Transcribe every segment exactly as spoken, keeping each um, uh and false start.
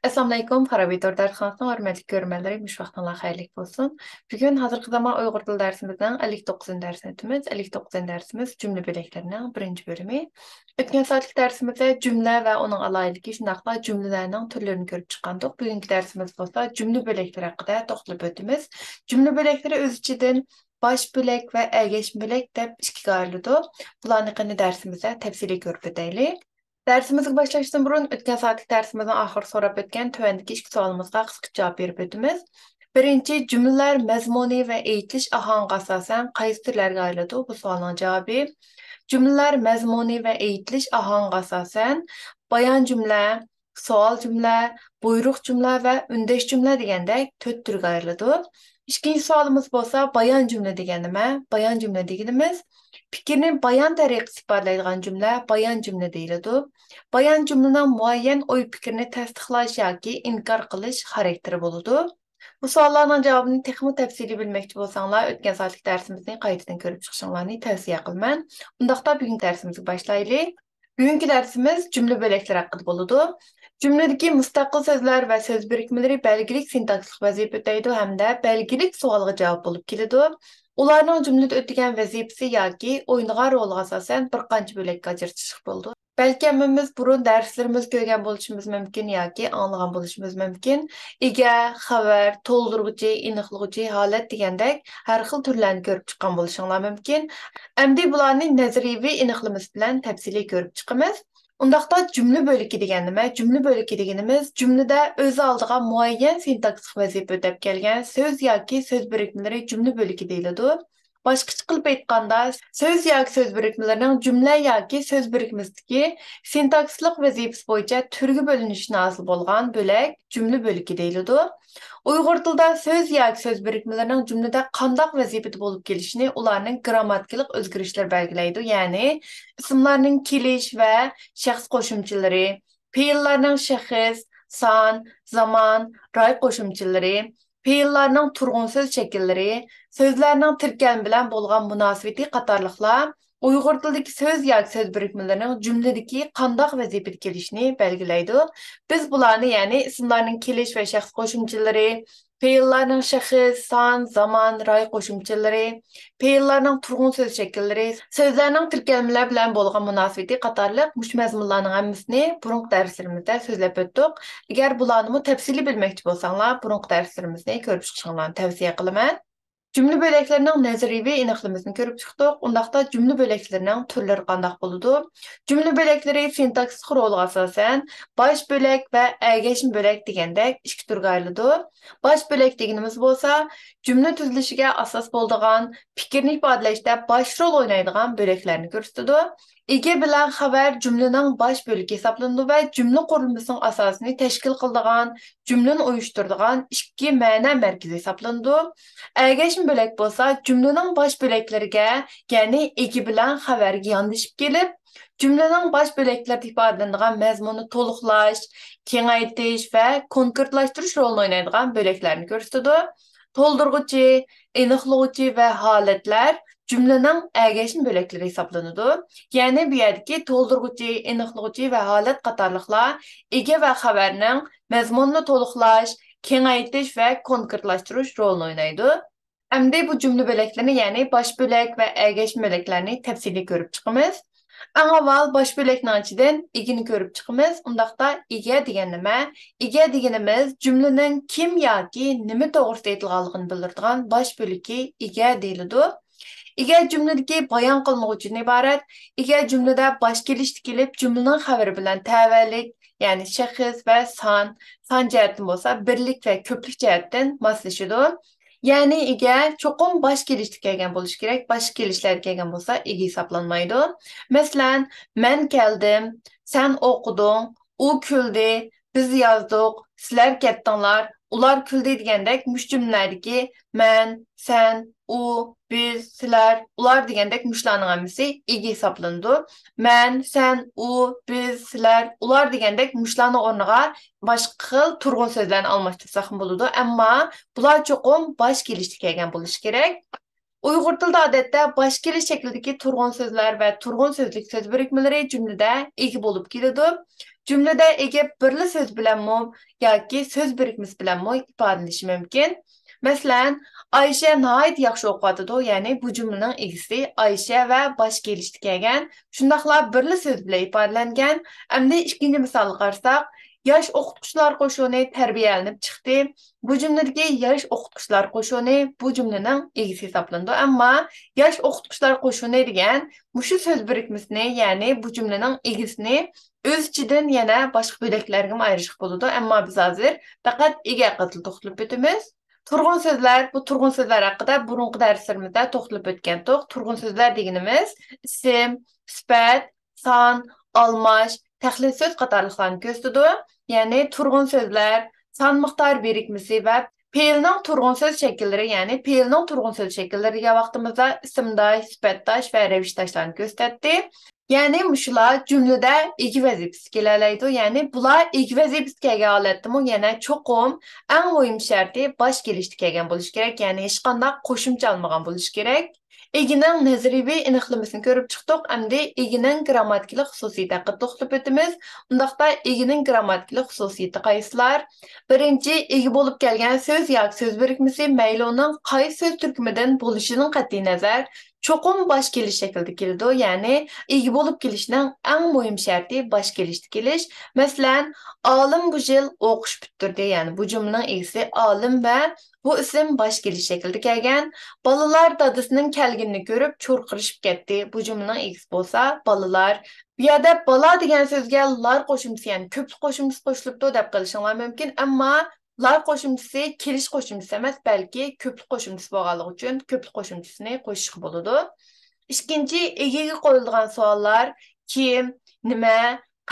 ئەسسالامۇئەلەيكۇم، فارابى تور دەرسخانىسىنىڭ ھۆرمەتلىك كۆرۈرمەنلىرى، مۇشۇ ۋاقتىڭلار خەيرلىك بولسۇن. بۈگۈن ھازىرقى زامان ئۇيغۇر تىل دەرسىمىزنىڭ ئەللىك توققۇزىنچى دەرسىنى ئۆتىمىز. ئەللىك توققۇزىنچى دەرسىمىز جۈملە بۆلەكلىرىنىڭ بىرىنچى بۆلۈمى. ئۆتكەن سائەتلىك دەرسىمىزدە جۈملە ۋە ئۇنىڭ ئالاھىدىلىكى، شۇنداقلا جۈملىلەرنىڭ تۈرلىرىنى كۆرۈپ چىققانىدۇق. بۈگۈنكى دەرسىمىز بولسا جۈملە بۆلەكلىرى ھەققىدە توختىلىپ ئۆتىمىز. جۈملە بۆلەكلىرى ئۆز ئىچىدىن باش بۆلەك ۋە ئەگەشمە بۆلەك دەپ ئىككىگە ئايرىلىدۇ. بۇلارنى قېنى دەرسىمىزدە تەپسىلىي كۆرۈپ ئۆتەيلى. دەرسىمىزگە باشلاشتىن بۇرۇن، ئۆتكەن سائەتلىك دەرسىمىزنىڭ ئاخىرىدا سوراپ ئۆتكەن تۆۋەندىكى ئىككى سوئالىمىزغا قىسقىچە جاۋاب بېرىپ ئۆتىمىز. بىرىنچى، جۈملىلەر مەزمۇنى ۋە ئېيتىلىش ئاھاڭىغا ئاساسەن قايسى تۈرلەرگە ئايرىلىدۇ؟ بۇ سوئالنىڭ جاۋابى، جۈملىلەر مەزمۇنى ۋە ئېيتىلىش ئاھاڭىغا ئاساسەن بايان جۈملە، سوئال جۈملە، بۇيرۇق جۈملە ۋە ئۈندەش جۈملە دېگەندەك تۆت تۈرگە ئايرىلىدۇ. ئىككىنچى سوئالىمىز بولسا، بايان جۈملە دېگەن نېمە؟ بايان جۈملە دېگىنىمىز پىكىرنى بايان تەرىقىسى ئىپادىلەيدىغان جۈملە بايان جۈملە دېيىلىدۇ. بايان جۈملىنىڭ مۇئەييەن ئوي پىكىرنى تەستىقلاش ياكى ئىنكار قىلىش خاراكتېرى بولىدۇ. بۇ سوئاللارنىڭ جاۋابىنى تېخىمۇ تەپسىلىي بىلمەكچى بولساڭلار، ئۆتكەن سائەتلىك دەرسىمىزنى قايتىدىن كۆرۈپ چىقىشىڭلارنى تەۋسىيە قىلىمەن. ئۇنداقتا بۈگۈنكى دەرسىمىزگە باشلايلى. بۈگۈنكى دەرسىمىز جۈملە بۆلەكلىرى ھەققىدە بولىدۇ. جۈملىدىكى مۇستەقىل سۆزلەر ۋە سۆز بىرىكمىلىرى بەلگىلىك سىنتاكسىسلىق ۋەزىپە ئۆتەيدۇ ھەمدە بەلگىلىك سوئالغا جاۋاب بولۇپ كېلىدۇ. ئۇلارنىڭ جۈملىدە ئۆتىگەن ۋەزىپىسى ياكى ئوينىغان رولىغا ئاساسەن بىر قانچە بۆلەككە ئاجرىتىشلىق بولىدۇ. بەلكى ھەممىمىز بۇرۇن دەرسلىرىمىزدە كۆرگەن بولۇشىمىز مۇمكىن ياكى ئاڭلىغان بولۇشىمىز مۇمكىن. ئىگە، خەۋەر، تولدۇرغۇچى، ئېنىقلىغۇچى، ھالەت دېگەندەك ھەر خىل تۈرلەرنى كۆرۈپ چىققان بولۇشۇڭلار مۇمكىن. ئەمدى بۇلارنى نەزەرىيىۋى ئېنىقلىمىسى بىلەن تەپسىلىي كۆرۈپ چىقىمىز. ئۇنداقتا جۈملە بۆلىكى دېگەن نېمە؟ جۈملە بۆلىكى دېگىنىمىز جۈملىدە ئۆز ئالدىغا مۇئەييەن سىنتاكسىس ۋەزىپە ئۆتەپ كەلگەن سۆز ياكى سۆز بىرىكمىلىرى جۈملە بۆلىكى دېيىلىدۇ. باشقىچە قىلىپ ئېيتقاندا، سۆز ياكى سۆز بىرىكمىلىرىنىڭ جۈملە ياكى سۆز بىرىكمىسىدىكى سىنتاكسىسلىق ۋەزىپىسى بويىچە تۈرگە بۆلۈنۈشىدىن ھاسىل بولغان بۆلەك جۈملە بۆلىكى دېيىلىدۇ. ئۇيغۇر تىلىدا سۆز ياكى سۆز بىرىكمىلىرىنىڭ جۈملىدە قانداق ۋەزىپىدە بولۇپ كېلىشىنى ئۇلارنىڭ گىرامماتىكىلىق ئۆزگىرىشلىرى بەلگىلەيدۇ، يەنى ئىسىملارنىڭ كېلىش ۋە شەخس قوشۇمچىلىرى، پېئىللارنىڭ شەخس، سان، زامان، راي قوشۇمچىلىرى، پېئىللارنىڭ تۇرغۇن سۆز شەكىللىرى، سۆزلەرنىڭ تىركەلمە بىلەن بولغان مۇناسىۋىتى قاتارلىقلار ئۇيغۇر تىلىدىكى سۆز ياكى سۆز بىرىكمىلىرىنىڭ جۈملىدىكى قانداق ۋەزىپىدە كېلىشىنى بەلگىلەيدۇ. بىز بۇلارنى، يەنى ئىسىملارنىڭ كېلىش ۋە شەخس قوشۇمچىلىرى، پېئىللارنىڭ شەخس، سان، زامان، راي قوشۇمچىلىرى، پېئىللارنىڭ تۇرغۇن سۆز شەكىللىرى، سۆزلەرنىڭ تىركەلمىلەر بىلەن بولغان مۇناسىۋىتى قاتارلىق مۇشۇ مەزمۇنلارنىڭ ھەممىسىنى بۇرۇنقى دەرسلىرىمىزدە سۆزلەپ ئۆتتۇق. ئەگەر بۇلارنىمۇ تەپسىلىي بىلمەكچى بولساڭلار، بۇرۇنقى دەرسلىرىمىزنى كۆرۈپ چىقىشىڭلارنى تەۋسىيە قىلىمەن. جۈملە بۆلەكلىرىنىڭ نەزەرىيىۋى ئېنىقلىمىسىنى كۆرۈپ چىقتۇق. ئۇنداقتا جۈملە بۆلەكلىرىنىڭ تۈرلىرى قانداق بولىدۇ؟ جۈملە بۆلەكلىرى سىنتاكسىس رولىغا ئاساسەن باش بۆلەك ۋە ئەگەشمە بۆلەك دېگەندەك ئىككى تۈرگە ئايرىلىدۇ. باش بۆلەك دېگىنىمىز بولسا، جۈملە تۈزۈلۈشىگە ئاساس بولىدىغان، پىكىرنى ئىپادىلەشتە باش رول ئوينايدىغان بۆلەكلەرنى كۆرسىتىدۇ. ئىگە بىلەن خەۋەر جۈملىنىڭ باش بۆلىكى ھېسابلىنىدۇ ۋە جۈملە قۇرۇلمىسىنىڭ ئاساسىنى تەشكىل قىلىدىغان، جۈملىنى ئۇيۇشتۇرىدىغان ئىككى مەنە مەركىزى ھېسابلىنىدۇ. ئەگەشمە بۆلەك بولسا جۈملىنىڭ باش بۆلەكلىرىگە، يەنى ئىگە بىلەن خەۋەرگە ياندىشىپ كېلىپ، جۈملىنىڭ باش بۆلەكلىرىدە ئىپادىلىنىدىغان مەزمۇننى تولۇقلاش، كېڭەيتىش ۋە كونكرېتلاشتۇرۇش رولىنى ئوينايدىغان بۆلەكلەرنى كۆرسىتىدۇ. تولدۇرغۇچى، ئېنىقلىغۇچى ۋە ھالەتلەر جۈملىنىڭ ئەگەشمە بۆلەكلىرى ھېسابلىنىدۇ. يەنى بۇ يەردىكى تولدۇرغۇچى، ئېنىقلىغۇچى ۋە ھالەت قاتارلىقلار ئىگە ۋە خەۋەرنىڭ مەزمۇنىنى تولۇقلاش، كېڭەيتىش ۋە كونكرېتلاشتۇرۇش رولىنى ئوينايدۇ. ئەمدى بۇ جۈملە بۆلەكلىرىنى، يەنى باش بۆلەك ۋە ئەگەشمە بۆلەكلەرنى تەپسىلىي كۆرۈپ چىقىمىز. ئەڭ ئاۋۋال باش بۆلەكنىڭ ئىچىدىن ئىگىنى كۆرۈپ چىقىمىز. ئۇنداقتا ئىگە دېگەن نېمە؟ ئىگە دېگىنىمىز جۈملىنىڭ كىم ياكى نېمە توغرىسىدا ئېيتىلغانلىقىنى بىلدۈرىدىغان باش بۆلىكى ئىگە دېيىلىدۇ. ئىگە جۈملىدىكى بايان قىلىنغۇچىدىن ئىبارەت. ئىگە جۈملىدە باش كېلىشتە كېلىپ، جۈملىنىڭ خەۋىرى بىلەن تەۋەلىك، يەنى شەخس ۋە سان، سان جەھەتتىن بولسا بىرلىك ۋە كۆپلۈك جەھەتتىن ماسلىشىدۇ. يەنى ئىگە چوقۇم باش كېلىشتە كەلگەن بولۇشى كېرەك، باشقا كېلىشلەردە كەلگەن بولسا ئىگە ھېسابلانمايدۇ. مەسىلەن، مەن كەلدىم، سەن ئوقۇدۇڭ، ئۇ كۈلدى، بىز يازدۇق، سىلەر كەتتىڭلار، ئۇلار كۈلدى دېگەندەك مۇشۇ جۈملىلەردىكى مەن، سەن، ئۇ، بىز، سىلەر، ئۇلار دېگەندەك مۇشۇلارنىڭ ھەممىسى ئىگە ھېسابلىنىدۇ. مەن، سەن، ئۇ، بىز، سىلەر، ئۇلار دېگەندەك مۇشۇلارنىڭ ئورنىغا باشقا خىل تۇرغۇن سۆزلەرنى ئالماشتۇرساقمۇ بولىدۇ، ئەمما بۇلار چوقۇم باش كېلىشتە كەلگەن بولۇشى كېرەك. ئۇيغۇر تىلىدا ئادەتتە باش كېلىش شەكلىدىكى تۇرغۇن سۆزلەر ۋە تۇرغۇن سۆزلۈك سۆز بىرىكمىلىرى جۈملىدە ئىگە بولۇپ كېلىدۇ. جۈملىدە ئىگە بىرلا سۆز بىلەنمۇ ياكى سۆز بىرىكمىسى بىلەنمۇ ئىپادىلىنىشى مۇمكىن. مەسىلەن، ئايشە ناھايىتى ياخشى ئوقۇۋاتىدۇ، يەنى بۇ جۈملىنىڭ ئىگىسى ئايشە ۋە باش كېلىشتە كەلگەن. شۇنداقلا بىرلا سۆز بىلەن ئىپادىلەنگەن. ئەمدى ئىككىنچى مىسالغا قارىساق، ياش ئوقۇتقۇچىلار قوشۇنى تەربىيەلىنىپ چىقتى. بۇ جۈملىدىكى ياش ئوقۇتقۇچىلار قوشۇنى بۇ جۈملىنىڭ ئىگىسى ھېسابلىنىدۇ. ئەمما ياش ئوقۇتقۇچىلار قوشۇنى دېگەن مۇشۇ سۆز بىرىكمىسىنى، يەنى بۇ جۈملىنىڭ ئىگىسىنى ئۆز ئىچىدىن يەنە باشقا بۆلەكلەرگىمۇ ئايرىشقا بولىدۇ. ئەمما بىز ھازىر پەقەت ئىگە ھەققىدە توختىلىپ ئۆتىمىز. تۇرغۇن سۆزلەر، بۇ تۇرغۇن سۆزلەر ھەققىدە بۇرۇنقى دەرسلىرىمىزدە توختىلىپ ئۆتكەنتۇق. تۇرغۇن سۆزلەر دېگىنىمىز ئىسىم، سۈپەت، سان، ئالماش، تەقلىد سۆز قاتارلىقلارنى كۆرسىتىدۇ. يەنى تۇرغۇن سۆزلەر، سان مىقدار بىرىكمىسى ۋە پېئىلنىڭ تۇرغۇن سۆز شەكىللىرى، يەنى پېئىلنىڭ تۇرغۇن سۆز شەكىللىرى دېگەن ۋاقتىمىزدا ئىسىمداش، سۈپەتداش ۋە رەۋىشداشلارنى كۆرسىتەتتى. يەنى مۇشۇلار جۈملىدە ئىگە ۋەزىپىسىگە كېلەلەيدۇ. يەنى بۇلار ئىگە ۋەزىپىسىگە كەلگەن ھالەتتىمۇ يەنە چوقۇم ئەڭ مۇھىم شەرتى باش كېلىشتە كەلگەن بولۇشى كېرەك، يەنى ھېچقانداق قوشۇمچە ئالمىغان بولۇشى كېرەك. ئىگىنىڭ نەزەرىيىۋى ئېنىقلىمىسىنى كۆرۈپ چىقتۇق، ئەمدى ئىگىنىڭ گىرامماتىكىلىق خۇسۇسىيىتى ھەققىدە توختىلىپ ئۆتىمىز. ئۇنداقتا ئىگىنىڭ گىرامماتىكىلىق خۇسۇسىيىتى قايسىلار؟ بىرىنچى، ئىگە بولۇپ كەلگەن سۆز ياكى سۆز بىرىكمىسى مەيلى ئۇنىڭ قايسى سۆز تۈركۈمىدىن بولۇشىدىن قەتئىينەزەر، چوقۇم باش كېلىش شەكلىدە كېلىدۇ، يەنى ئىگە بولۇپ كېلىشنىڭ ئەڭ مۇھىم شەرتى باش كېلىشتە كېلىش. مەسىلەن، ئالىم بۇ يىل ئوقۇش پۈتتۈردى، يەنى بۇ جۈملىنىڭ ئىگىسى ئالىم ۋە بۇ ئىسىم باش كېلىش شەكلىدە كەلگەن. بالىلار دادىسىنىڭ كەلگىنىنى كۆرۈپ چۇرقىرىشىپ كەتتى. بۇ جۈملىنىڭ ئىگىسى بولسا بالىلار. بۇ يەردە بالا دېگەن سۆزگە لار قوشۇمچىسى، يەنى كۆپلۈك قوشۇمچىسى قوشۇلۇپتۇ دەپ قېلىشىڭلار مۇمكىن، ئەمما لار قوشۇمچىسى كېلىش قوشۇمچىسى ئەمەس، بەلكى كۆپلۈك قوشۇمچىسى بولغانلىقى ئۈچۈن كۆپلۈك قوشۇمچىسىنى قوشۇشقا بولىدۇ. ئىككىنچى، ئىگىگە قويۇلىدىغان سوئاللار: كىم، نېمە،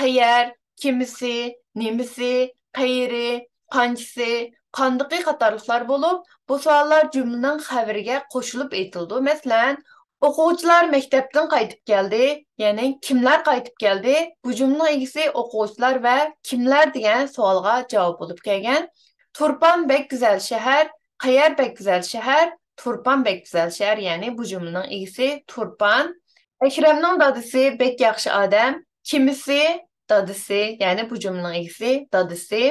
قەيەر، كىمسى، نېمىسى، قەيىرى، قانچىسى، قاندىقى قاتارلىقلار بولۇپ، بۇ سوئاللار جۈملىنىڭ خەۋىرىگە قوشۇلۇپ ئېيتىلىدۇ. مەسىلەن، ئوقۇغۇچىلار مەكتەپتىن قايتىپ كەلدى، يەنى كىملەر قايتىپ كەلدى؟ بۇ جۈملىنىڭ ئىگىسى ئوقۇغۇچىلار ۋە كىملەر دېگەن سوئالغا جاۋاب بولۇپ كەلگەن. تۇرپان بەك گۈزەل شەھەر، قەيەر بەك گۈزەل شەھەر، تۇرپان بەك گۈزەل شەھەر، يەنى بۇ جۈملىنىڭ ئىگىسى تۇرپان. ئەكرەمنىڭ دادىسى بەك ياخشى ئادەم، كىمسى، دادىسى، يەنى بۇ جۈملىنىڭ ئىگىسى دادىسى.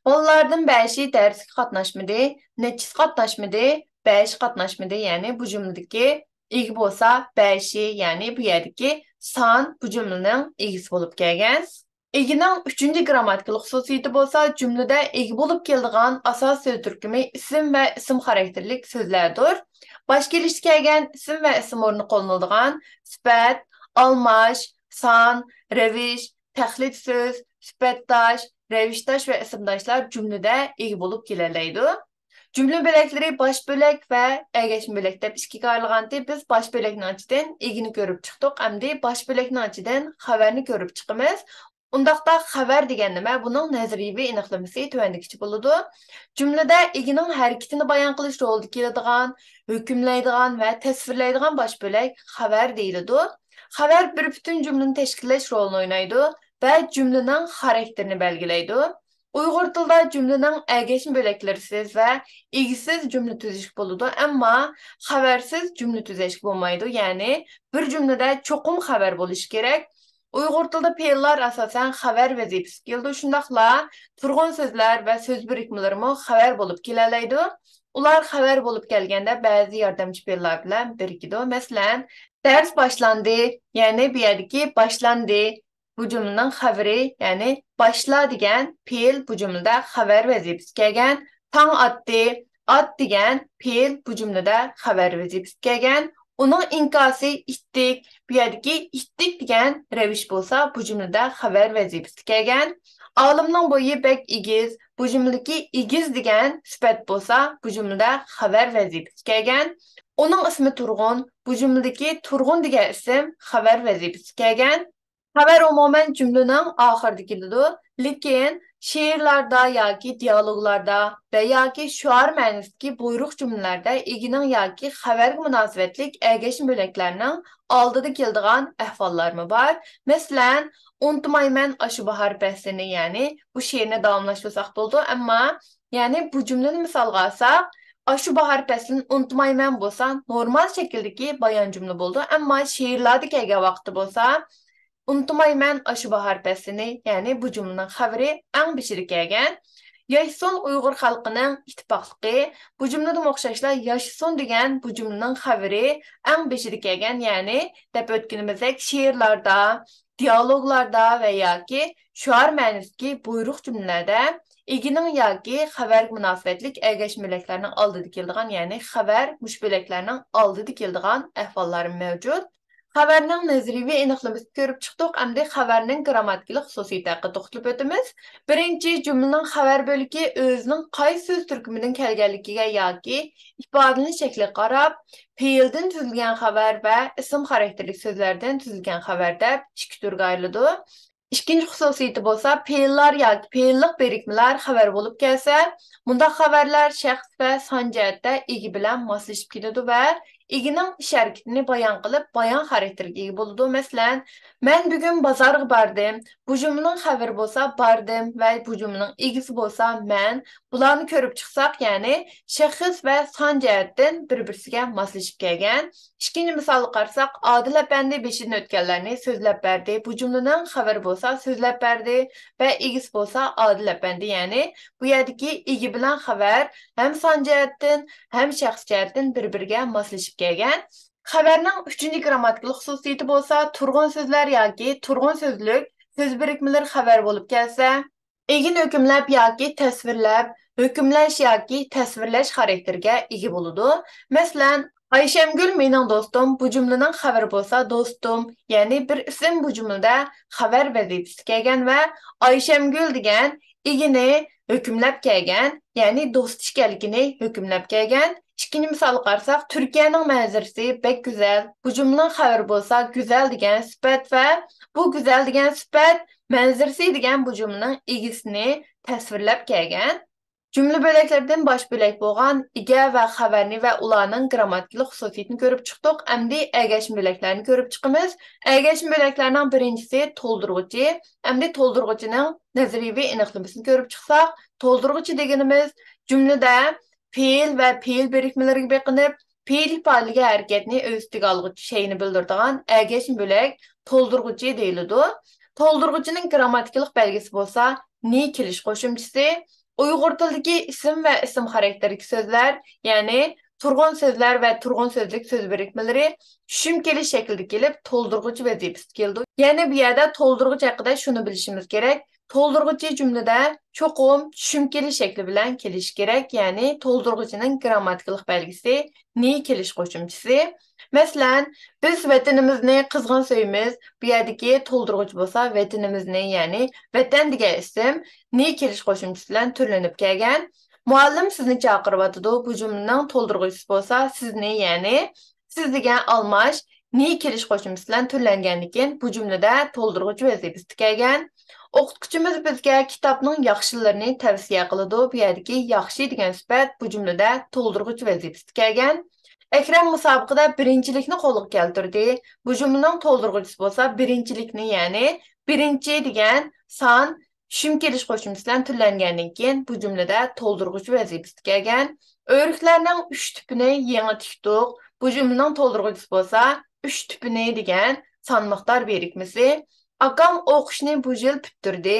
بالىلاردىن بەشى دەرسكە قاتناشمىدى، نەچچىسى قاتناشمىدى، بەشى قاتناشمىدى، يەنى بۇ جۈملىدىكى ئىگە بولسا بەشى، يەنى بۇ يەردىكى سان بۇ جۈملىنىڭ ئىگىسى بولۇپ كەلگەن. ئىگىنىڭ ئۈچىنچى گىرامماتىكىلىق خۇسۇسىيىتى بولسا جۈملىدە ئىگە بولۇپ كېلىدىغان ئاساسىي سۆز تۈركۈمى ئىسىم ۋە ئىسىم خاراكتېرلىك سۆزلەردۇر. باش كېلىشتە كەلگەن ئىسىم ۋە ئىسىم ئورنىدا قوللىنىلىدىغان سۈپەت، ئالماش، سان، رەۋىش، تەقلىد سۆز، سۈپەتداش، رەۋىشداش ۋە ئىسىمداشلار جۈملىدە ئىگە بولۇپ كېلەلەيدۇ. جۈملە بۆلەكلىرى باش بۆلەك ۋە ئەگەشمە بۆلەك دەپ ئىككىگە ئايرىلغانتى. بىز باش بۆلەكنىڭ ئىچىدىن ئىگىنى كۆرۈپ چىقتۇق، ئەمدى باش بۆلەكنىڭ ئىچىدىن خەۋەرنى كۆرۈپ چىقىمىز. ئۇنداقتا خەۋەر دېگەن نېمە؟ بۇنىڭ نەزەرىيىۋى ئېنىقلىمىسى تۆۋەندىكىچە بولىدۇ. جۈملىدە ئىگىنىڭ ھەرىكىتىنى بايان قىلىش رولىدا كېلىدىغان، ھۆكۈملەيدىغان ۋە تەسۋىرلەيدىغان باش بۆلەك خەۋەر دېيىلىدۇ. خەۋەر بىر پۈتۈن جۈملىنى تەشكىللەش رولىنى ئوينايدۇ ۋە جۈملىنىڭ خاراكتېرىنى بەلگىلەيدۇ. ئۇيغۇر تىلىدا جۈملىنىڭ ئەگەشمە بۆلەكلىرىسىز ۋە ئىگىسىز جۈملە تۈزۈشكە بولىدۇ، ئەمما خەۋەرسىز جۈملە تۈزەشكە بولمايدۇ، يەنى بىر جۈملىدە چوقۇم خەۋەر بولۇشى كېرەك. ئۇيغۇر تىلىدا پېئىللار ئاساسەن خەۋەر ۋەزىپىسىگە كېلىدۇ، شۇنداقلا تۇرغۇن سۆزلەر ۋە سۆز بىرىكمىلىرىمۇ خەۋەر بولۇپ كېلەلەيدۇ. ئۇلار خەۋەر بولۇپ كەلگەندە بەزى ياردەمچى پېئىللار بىلەن بىرىكىدۇ. مەسىلەن، دەرس باشلاندى، يەنى بۇ يەردىكى باشلاندى بۇ جۈملىنىڭ خەۋىرى، يەنى باشلا دېگەن پېئىل بۇ جۈملىدە خەۋەر ۋەزىپىسىگە كەلگەن. تاڭ ئاتتى، ئات دېگەن پېئىل بۇ جۈملىدە خەۋەر ۋەزىپىسىگە كەلگەن. ئۇنىڭ ئىنكاسى ئىتتىك، بۇ يەردىكى ئىتتىك دېگەن رەۋىش بولسا بۇ جۈملىدە خەۋەر ۋەزىپىسىگە كەلگەن. ئالىمنىڭ بويى بەك ئېگىز، بۇ جۈملىدىكى ئېگىز دېگەن سۈپەت بولسا بۇ جۈملىدە خەۋەر ۋەزىپىسىگە كەلگەن. ئۇنىڭ ئىسمى تۇرغۇن، بۇ جۈملىدىكى تۇرغۇن دېگەن ئىسىم خەۋەر ۋەزىپىسىگە كەلگەن. خەۋەر ئومۇمەن جۈملىنىڭ ئاخىرىدا كېلىدۇ، لېكىن شېئىرلاردا ياكى دىيالوگلاردا ۋە ياكى شوئار مەنىسىدىكى بۇيرۇق جۈملىلەردە ئىگىنىڭ ياكى خەۋەرگە مۇناسىۋەتلىك ئەگەشمە بۆلەكلەرنىڭ ئالدىدا كېلىدىغان ئەھۋاللارمۇ بار. مەسىلەن، ئۇنتۇمايمەن ئاشۇ باھار پەسلىنى، يەنى بۇ شېئىرنى داۋاملاشتۇرساق بولىدۇ، ئەمما، يەنى بۇ جۈملىنى مىسالغا ئالساق، ئاشۇ باھار پەسلىنى ئۇنتۇمايمەن بولسا نورمال شەكىلدىكى بايان جۈملە بولىدۇ، ئەمما شېئىرلاردا كەلگەن ۋاقىتتا بولسا ئۇنتۇمايمەن ئاشۇ باھار پەسلىنى، يەنى بۇ جۈملىنىڭ خەۋىرى ئەڭ بېشىدا كەلگەن. ياشىسۇن ئۇيغۇر خەلقىنىڭ ئىتتىپاقلىقى، بۇ جۈملىدىمۇ ئوخشاشلا ياشىسۇن دېگەن بۇ جۈملىنىڭ خەۋىرى ئەڭ بېشىدا كەلگەن، يەنى دەپ ئۆتكىنىمىزدەك شېئىرلاردا، دىيالوگلاردا ۋە ياكى شوئار مەنىسىدىكى بۇيرۇق جۈملىلەردە ئىگىنىڭ ياكى خەۋەرگە مۇناسىۋەتلىك ئەگەشمە بۆلەكلەرنىڭ ئالدىدا كېلىدىغان، يەنى خەۋەر مۇشۇ بۆلەكلەرنىڭ ئالدىدا كېلىدىغان ئەھۋاللار مەۋجۇت. خەۋەرنىڭ نەزەرىيىۋى ئېنىقلىمىسىنى كۆرۈپ چىقتۇق، ئەمدى خەۋەرنىڭ گىرامماتىكىلىق خۇسۇسىيىتى ھەققىدە توختىلىپ ئۆتىمىز. بىرىنچى، جۈملىنىڭ خەۋەر بۆلىكى ئۆزىنىڭ قايسى سۆز تۈركۈمىدىن كەلگەنلىكىگە ياكى ئىپادىلىنىش شەكلىگە قاراپ، پېئىلدىن تۈزۈلگەن خەۋەر ۋە ئىسىم خاراكتېرلىك سۆزلەردىن تۈزۈلگەن خەۋەر دەپ ئىككى تۈرگە ئايرىلىدۇ. ئىككىنچى خۇسۇسىيىتى بولسا، پېئىللار ياكى پېئىللىق بىرىكمىلەر خەۋەر بولۇپ كەلسە، مۇنداق خەۋەرلەر شەخس ۋە سان جەھەتتە ئىگە بىلەن ماسلىشىپ كېتىدۇ ۋە ئىگىنىڭ ئىش ھەرىكىتىنى بايان قىلىپ، بايان خاراكتېرىگە ئىگە بولىدۇ. مەسىلەن، مەن بۈگۈن بازارغا باردىم. بۇ جۈملىنىڭ خەۋىرى بولسا باردىم ۋە بۇ جۈملىنىڭ ئىگىسى بولسا مەن. بۇلارنى كۆرۈپ چىقساق، يەنى شەخس ۋە سان جەھەتتىن بىر-بىرسىگە ماسلىشىپ كەلگەن. ئىككىنچى مىسالغا قارىساق، ئادىل ئەپەندى بېشىدىن ئۆتكەنلەرنى سۆزلەپ بەردى. بۇ جۈملىنىڭ خەۋىرى بولسا سۆزلەپ بەردى ۋە ئىگىسى بولسا ئادىل ئەپەندى، يەنى بۇ يەردىكى ئىگە بىلەن خەۋەر ھەم سان جەھەتتىن، ھەم شەخس جەھەتتىن بىر-بىرىگە ماسلىشىپ كەلگەن. خەۋەرنىڭ ئۈچىنچى گىرامماتىكىلىق خۇسۇسىيىتى بولسا تۇرغۇن سۆزلەر ياكى تۇرغۇن سۆزلۈك سۆز بىرىكمىلىرى خەۋەر بولۇپ كەلسە، ئىگىنى ھۆكۈملەپ ياكى تەسۋىرلەپ، ھۆكۈملەش ياكى تەسۋىرلەش خاراكتېرىگە ئىگە بولىدۇ. مەسىلەن، ئايشەمگۈل مېنىڭ دوستۇم، بۇ جۈملىنىڭ خەۋىرى بولسا دوستۇم، يەنى بىر ئىسىم بۇ جۈملىدە خەۋەر ۋەزىپىسىدە كەلگەن ۋە ئايشەمگۈل دېگەن ئىگىنى ھۆكۈملەپ كەلگەن، يەنى دوست ئىكەنلىكىنى ھۆكۈملەپ كەلگەن. ئىككىنچى مىسالغا قارىساق، تۈركىيەنىڭ مەنزىرىسى بەك گۈزەل. بۇ جۈملىنىڭ خەۋىرى بولسا گۈزەل دېگەن سۈپەت ۋە بۇ گۈزەل دېگەن سۈپەت مەنزىرىسى دېگەن بۇ جۈملىنىڭ ئىگىسىنى تەسۋىرلەپ كەلگەن. جۈملە بۆلەكلىرىدىن باش بۆلەك بولغان ئىگە ۋە خەۋەرنى ۋە ئۇلارنىڭ گىرامماتىكىلىق خۇسۇسىيىتىنى كۆرۈپ چىقتۇق. ئەمدى ئەگەشمە بۆلەكلەرنى كۆرۈپ چىقىمىز. ئەگەشمە بۆلەكلەرنىڭ بىرىنچىسى تولدۇرغۇچى. ئەمدى تولدۇرغۇچىنىڭ نەزەرىيىۋى ئېنىقلىمىسىنى كۆرۈپ چىقساق، تولدۇرغۇچى دېگىنىمىز جۈملىدە پېئىل ۋە پېئىل بىرىكمىلىرىگە بېقىنىپ، پېئىل ئىپادىلىگەن ھەرىكەتنى ئۆز ئۈستىگە ئالغۇچى شەيئىنى بىلدۈرىدىغان ئەگەشمە بۆلەك تولدۇرغۇچى دېيىلىدۇ. تولدۇرغۇچىنىڭ گىرامماتىكىلىق بەلگىسى بولسا نى كېلىش قوشۇمچىسى. ئۇيغۇر تىلىدىكى ئىسىم ۋە ئىسىم خاراكتېرلىك سۆزلەر، يەنى تۇرغۇن سۆزلەر ۋە تۇرغۇن سۆزلۈك سۆز بىرىكمىلىرى چۈشۈم كېلىش شەكلىدە كېلىپ، تولدۇرغۇچى ۋەزىپىسىدە كېلىدۇ. يەنى بۇ يەردە تولدۇرغۇچى ھەققىدە شۇنى بىلىشىمىز كېرەك، تولدۇرغۇچى جۈملىدە چوقۇم چۈشۈم كېلىش شەكلى بىلەن كېلىشى كېرەك، يەنى تولدۇرغۇچىنىڭ گىرامماتىكىلىق بەلگىسى نى كېلىش قوشۇمچىسى. مەسىلەن، بىز ۋەتىنىمىزنى قىزغىن سۆيىمىز. بۇ يەردىكى تولدۇرغۇچى بولسا ۋەتىنىمىزنى، يەنى ۋەتەن دېگەن ئىسىم نى كېلىش قوشۇمچىسى بىلەن تۈرلىنىپ كەلگەن. مۇئەللىم سىزنى چاقىرىۋاتىدۇ. بۇ جۈملىنىڭ تولدۇرغۇچىسى بولسا سىزنى، يەنى سىز دېگەن ئالماش نى كېلىش قوشۇمچىسى بىلەن تۈرلەنگەندىن كېيىن، بۇ جۈملىدە تولدۇرغۇچى ۋەزىپىسىدە كەلگەن. ئوقۇتقۇچىمىز بىزگە كىتابنىڭ ياخشىلىرىنى تەۋسىيە قىلىدۇ. بۇ يەردىكى ياخشى دېگەن سۈپەت بۇ جۈملىدە تولدۇرغۇچى ۋەزىپىسىدە كەلگەن. ئەكرەم مۇسابىقىدە بىرىنچىلىكنى قولغا كەلتۈردى. بۇ جۈملىنىڭ تولدۇرغۇچىسى بولسا بىرىنچىلىكنى، يەنى بىرىنچى دېگەن سان چۈشۈم كېلىش قوشۇمچىسى بىلەن تۈرلەنگەندىن كېيىن، بۇ جۈملىدە تولدۇرغۇچى ۋەزىپىسىدە كەلگەن. ئۆرۈكلەرنىڭ ئۈچ تۈپىنى يېڭى تىكتۇق. بۇ جۈملىنىڭ تولدۇرغۇچىسى بولسا ئۈچ تۈپىنى دېگەن سان مىقدار بىرىكمىسى. ئاكام ئوقۇشنى بۇ يىل پۈتتۈردى.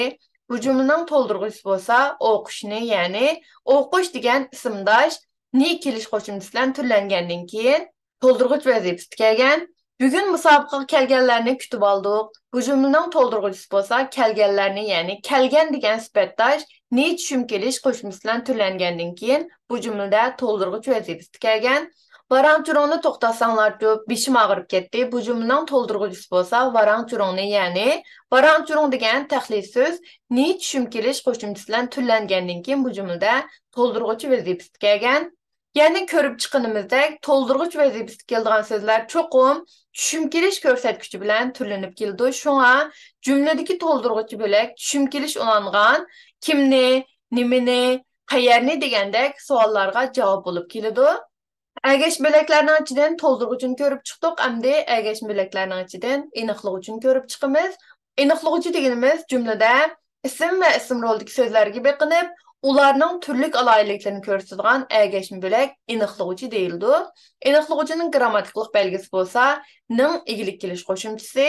بۇ جۈملىنىڭ تولدۇرغۇچىسى بولسا ئوقۇشنى، يەنى ئوقۇش دېگەن ئىسىمداش نى كېلىش قوشۇمچىسى بىلەن تۈرلەنگەندىن كېيىن، تولدۇرغۇچ ۋەزىپىسىدە كەلگەن. بۈگۈن مۇسابىقىگە كەلگەنلەرنى كۈتۈۋالدۇق. بۇ جۈملىنىڭ تولدۇرغۇچىسى بولسا كەلگەنلەرنى، يەنى كەلگەن دېگەن سۈپەتداش نى چۈشۈم كېلىش قوشۇمچىسى بىلەن تۈرلەنگەندىن كېيىن، بۇ جۈملىدە تولدۇرغۇچ ۋەزىپىسىدە كەلگەن. باراڭ-چۇرۇڭنى توختاتساڭلارچۇ، بېشىم ئاغرىپ كەتتى. بۇ جۈملىنىڭ تولدۇرغۇچىسى بولسا ۋاراڭ-چۇرۇڭنى، يەنى ۋاراڭ-چۇرۇڭ دېگەن تەخلىي سۆز نى چۈشۈم كېلىش قوشۇمچىسى بىلەن تۈرلەنگەندىن كېيىن، بۇ جۈملىدە تولدۇرغۇچى ۋەزىپىسىدە كەلگەن. يەنى كۆرۈپ چىققىنىمىزدەك، تولدۇرغۇچ ۋەزىپىسىدە كېلىدىغان سۆزلەر چوقۇم چۈشۈم كېلىش كۆرسەتكۈچى بىلەن تۈرلىنىپ كېلىدۇ. شۇڭا جۈملىدىكى تولدۇرغۇچى بۆلەك چۈشۈم كېلىش ئۇلانغان كىمنى، نېمىنى، قەيەرنى دېگەندەك سوئاللارغا جاۋاب بولۇپ كېلىدۇ. ئەگەش بۆلەكلەرنىڭ ئىچىدىن تولدۇرغۇچىنى كۆرۈپ چىقتۇق، ئەمدى ئەگەش بۆلەكلەرنىڭ ئىچىدىن ئېنىقلىغۇچىنى كۆرۈپ چىقىمىز. ئېنىقلىغۇچى دېگىنىمىز جۈملىدە ئىسىم ۋە ئىسىم رولىدىكى سۆزلەرگە بېقىنىپ، ئۇلارنىڭ تۈرلۈك ئالاھىدىلىكلىرىنى كۆرسىتىدىغان ئەگەشمە بۆلەك ئېنىقلىغۇچى دېيىلىدۇ. ئېنىقلىغۇچىنىڭ گىرامماتىكىلىق بەلگىسى بولسا نىڭ ئىگىلىك كېلىش قوشۇمچىسى.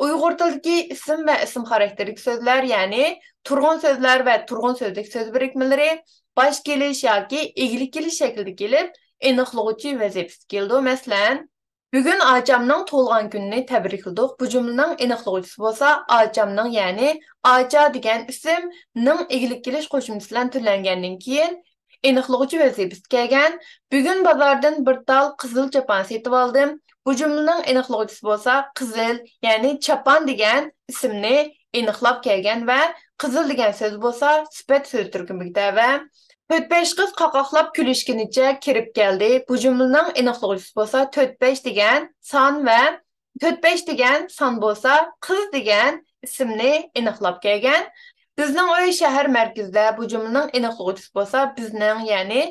ئۇيغۇر تىلىدىكى ئىسىم ۋە ئىسىم خاراكتېرلىك سۆزلەر، يەنى تۇرغۇن سۆزلەر ۋە تۇرغۇن سۆزلۈك سۆز بىرىكمىلىرى باش كېلىش ياكى ئىگىلىك كېلىش شەكلىدە كېلىپ، ئېنىقلىغۇچى ۋەزىپىسىدە كېلىدۇ. مەسىلەن، بۈگۈن ئاچامنىڭ تۇغۇلغان كۈنىنى تەبرىكلىدۇق. بۇ جۈملىنىڭ ئېنىقلىغۇچىسى بولسا ئاچامنىڭ، يەنى ئاچا دېگەن ئىسىم نىڭ ئىگىلىك كېلىش قوشۇمچىسى بىلەن تۈرلەنگەندىن كېيىن ئېنىقلىغۇچى ۋەزىپىسىگە كەلگەن. بۈگۈن بازاردىن بىر تال قىزىل چاپان سېتىۋالدىم. بۇ جۈملىنىڭ ئېنىقلىغۇچىسى بولسا قىزىل، يەنى چاپان دېگەن ئىسىمنى ئېنىقلاپ كەلگەن ۋە قىزىل دېگەن سۆز بولسا سۈپەت سۆز تۈركۈمىگە تەۋە. تۆت-بەش قىز قاقاقلاپ كۈلۈشكىنىچە كىرىپ كەلدى. بۇ جۈملىنىڭ ئېنىقلىغۇچىسى بولسا تۆت-بەش دېگەن سان ۋە تۆت-بەش دېگەن سان بولسا قىز دېگەن ئىسىمنى ئېنىقلاپ كەلگەن. بىزنىڭ ئۆي شەھەر مەركىزىدە. بۇ جۈملىنىڭ ئېنىقلىغۇچىسى بولسا بىزنىڭ، يەنى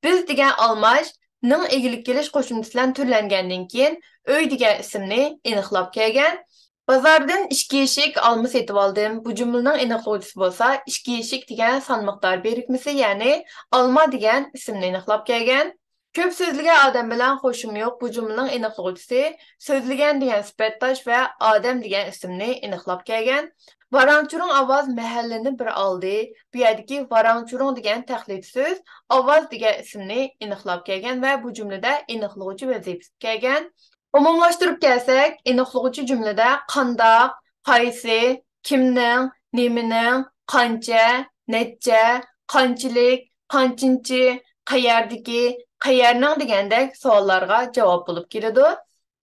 بىز دېگەن ئالماش نىڭ ئىگىلىك كېلىش قوشۇمچىسى بىلەن تۈرلەنگەندىن كېيىن ئۆي دېگەن ئىسىمنى ئېنىقلاپ كەلگەن. بازاردىن ئىككى يېشىك ئالما سېتىۋالدىم. بۇ جۈملىنىڭ ئېنىقلىغۇچىسى بولسا ئىككى يېشىك دېگەن سان مىقدار بىرىكمىسى، يەنى ئالما دېگەن ئىسىمنى ئېنىقلاپ كەلگەن. كۆپ سۆزلىگەن ئادەم بىلەن خوشۇم يوق. بۇ جۈملىنىڭ ئېنىقلىغۇچىسى سۆزلىگەن دېگەن سۈپەت تاش ۋە ئادەم دېگەن ئىسىمنى ئېنىقلاپ كەلگەن. ۋاراڭ-چۇرۇڭ ئاۋاز مەھەللىنى بىر ئالدى. بۇ يەردىكى ۋاراڭ-چۇرۇڭ دېگەن تەقلىدىي سۆز ئاۋاز دېگەن ئىسىمنى ئېنىقلاپ كەلگەن ۋە بۇ جۈملىدە ئېنىقلىغۇچى ۋەزىپىسىگە كەلگەن. ئومۇملاشتۇرۇپ كەلسەك، ئېنىقلىغۇچى جۈملىدە قانداق، قايسى، كىمنىڭ، نېمىنىڭ، قانچە، نەچچە، قانچىلىك، قانچىنچى، قەيەردىكى، قەيەرنىڭ دېگەندەك سوئاللارغا جاۋاب بولۇپ كېلىدۇ.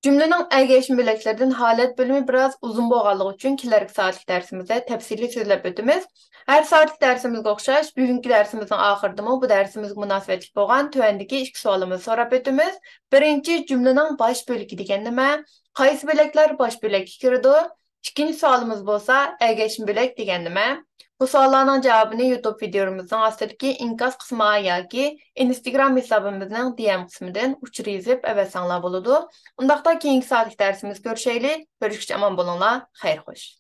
جۈملىنىڭ ئەگەشمە بۆلەكلىرىدىن ھالەت بۆلۈمى بىرئاز ئۇزۇن بولغانلىقى ئۈچۈن كېلەركى سائەتلىك دەرسىمىزدە تەپسىلىي سۆزلەپ ئۆتىمىز. ھەر سائەتلىك دەرسىمىزگە ئوخشاش، بۈگۈنكى دەرسىمىزنىڭ ئاخىرىدىمۇ بۇ دەرسىمىزگە مۇناسىۋەتلىك بولغان تۆۋەندىكى ئىككى سوئالىمىزنى سوراپ ئۆتىمىز. بىرىنچى، جۈملىنىڭ باش بۆلىكى دېگەن نېمە؟ قايسى بۆلەكلەر باش بۆلەككە كىرىدۇ؟ ئىككىنچى سوئالىمىز بولسا، ئەگەشمە بۆلەك دېگەن نېمە؟ بۇ سوئاللارنىڭ جاۋابىنى يۇتۇب ۋىدىيولىرىمىزنىڭ ئاستىدىكى ئىنكاس قىسمىغا ياكى ئىنستگرام ھېسابىمىزنىڭ دى ئېم قىسمىدىن ئۇچۇر يېزىپ ئەۋەتسەڭلار بولىدۇ. ئۇنداقتا كېيىنكى سائەتلىك دەرسىمىزدە كۆرۈشەيلى. كۆرۈشكىچە ئامان بولۇڭلار. خەير خوش.